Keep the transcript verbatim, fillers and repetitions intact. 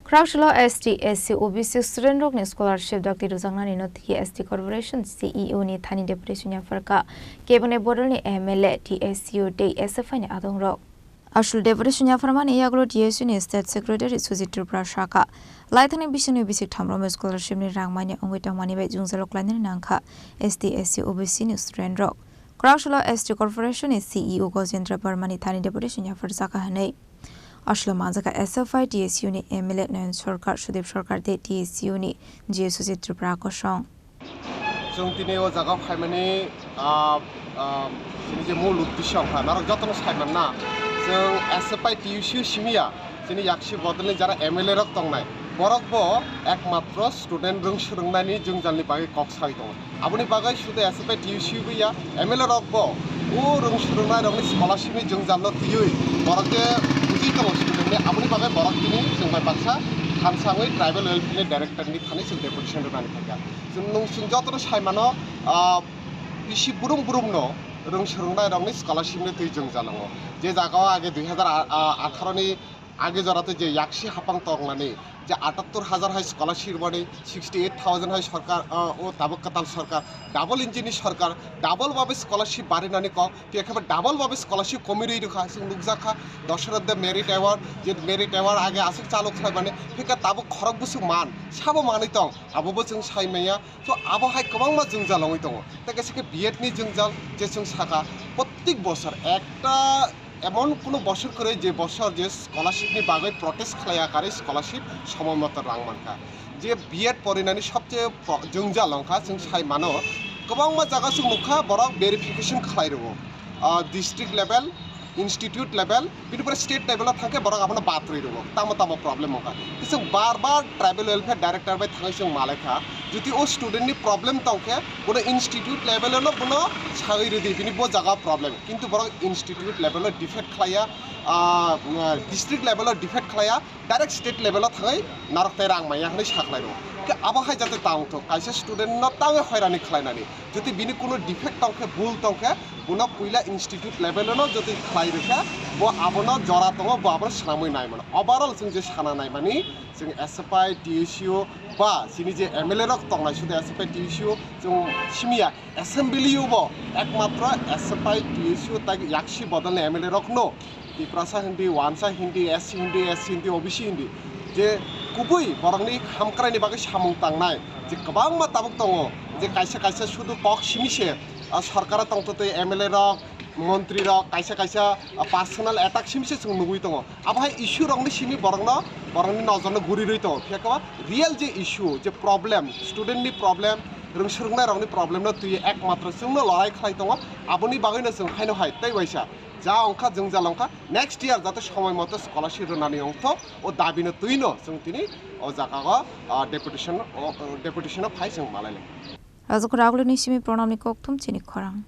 Kwraksalo S T, S C, O B C student rokni scholarship dakti rwjaknani no twi S T Corporation C E O ni thani deputation yapharkha. Keboni bodolni M L A, T S U tei S F I ni adongrok. Aswk deputation yapharmani yagulo T S U ni State Secretary Sujit Tripura sakha, laithani bisingni bisik thamrokno scholarship ni rang manya wngwi tongmani bai jwngjalo klainani nangkha S T, S C, O B C ni student rok. Kwraksalo S T Corporation ni C E O Gojendra Barma ni thani deputation yapharjakha hwnwi. Aswk manjakha S F I T S U ni M L A Nayan Sarkar, Sudip Sarkar tei T S U ni G S Sujit Tripura kosong. Chwng tini o jaga phaimani, ah, ah, chini je mul uddesyo wngkha, norok jotono sai manna. Chwng S F I T S U simi ya, chini yaksi bodolni jara M L A rok tongnai, borok bo ekmatro student rwng swrwngnani jwngjalni bagwi kok saui tongo. Aboni bagwi sudu S F I T S U bai ya, M L A rok bo o rwng swrwngnai rokni scholarship ni jwngjalno twiwi borok je bujui tongo student ni, aboni bagwi borok tini chwng bai baksa thansa wngwi Tribal Welfare ni Director ni thani chwng deputation rwnani phaikha. Chwng nung chwng jotono sai mano, ah, bisi brum brum no rwng swrwngnai rokni scholarship ni twi jwngjalango. Je jaga o age dui hazar atharo ni age jora tei je yaksi hapang tongnani je atattor hazar hai scholarship rwmani, sixty eight thousand hai sorkar, ah, o tabuk kwtal sorkar, double engine ni sorkar, double babe scholarship barinani kok, phiya khe double babe scholarship komirwi rwkha. Chwng nukjakha Dasarath Merit Award, je Merit Award age aswk chalu khlaimani, phiya khe tabuk khorok bwswk man, sabo manwi tong, abo bo chwng sai manya. So abo hai kwbangma jwngjal wngwi tongo. Tei kaisa khe B Ed ni jwngjal, je chwng sakha, prottek bosor ekta emon kuno bosor kwrwi je bosor je scholarship ni bagwi protest khlaiya karwi scholarship somoi moto rang mankha. Je B Ed porinani sobche pro-, jwngjal wngkha, chwng sai mano, kwbangma jaga chwng nukha borok verification khlai rwo, ah, district level, institute level, bini pore state level o thangkhe borok abono bad rwi rwo, tamo tamo problem wngkha. Tei chwng bar bar Tribal Welfare Director bai thangwi chwng malaikha, jodi o student ni problem tongkhe bono institute level o no bono sagwi rwdi, bini bo jaga problem, kintu borok institute level o defect khlaiya, ah, district level o defect khlaiya, direct state level o thangwi narok tei rang manya hwnwi sakhlai rwo. Khe abo hai jate ta wngthok, kaisa student no tangwi hoirani khlainani. Jodi bini kuno defect tongkhe, bul tongkhe, bono puila institute level o no jodi khlai rwkha, bo abono jora tongo, bo abono swnamwi nai mano. Overall chwng je sana naimani, chwng S F I, T S U ba chini je M L A rok tongnai sudu S F I, T S U chwng simiya. Assembly o bo ekmatro S F I, T S U tei yaksi bodolni M L A rokno Tiprasa hindi, Wansa hindi, S C hindi, S C hindi, O B C hindi, je kubui borokni hamkraini bagwi samung tangnai je kwbangma tabuk tongo, je kaisa kaisa sudu kok simi se, ah, sorkaro tongtotwi M L A rok, montri rok, kaisa kaisa, ah, personal attack simi se chwng nugui tongo. Abo hai issue rokni simi borokno, borokni nojorno guri rwi tongo. Phiya khe real je issue, je problem, student ni problem, rwng swrwngnai rokni problem no twi ekmatro chwngno lorai khlai tongo. Aboni bagwino chwng haino hai tei waisa ja wngkha, jwngjal wngkha, next year jate somoi moto scholarship rwnani wngthok, o dabino twino chwng tini o jaga o, ah, deputation o, o deputation o phai chwng malai lai. Rajakhor Agulini simi Pranamni kokthum chini khorang.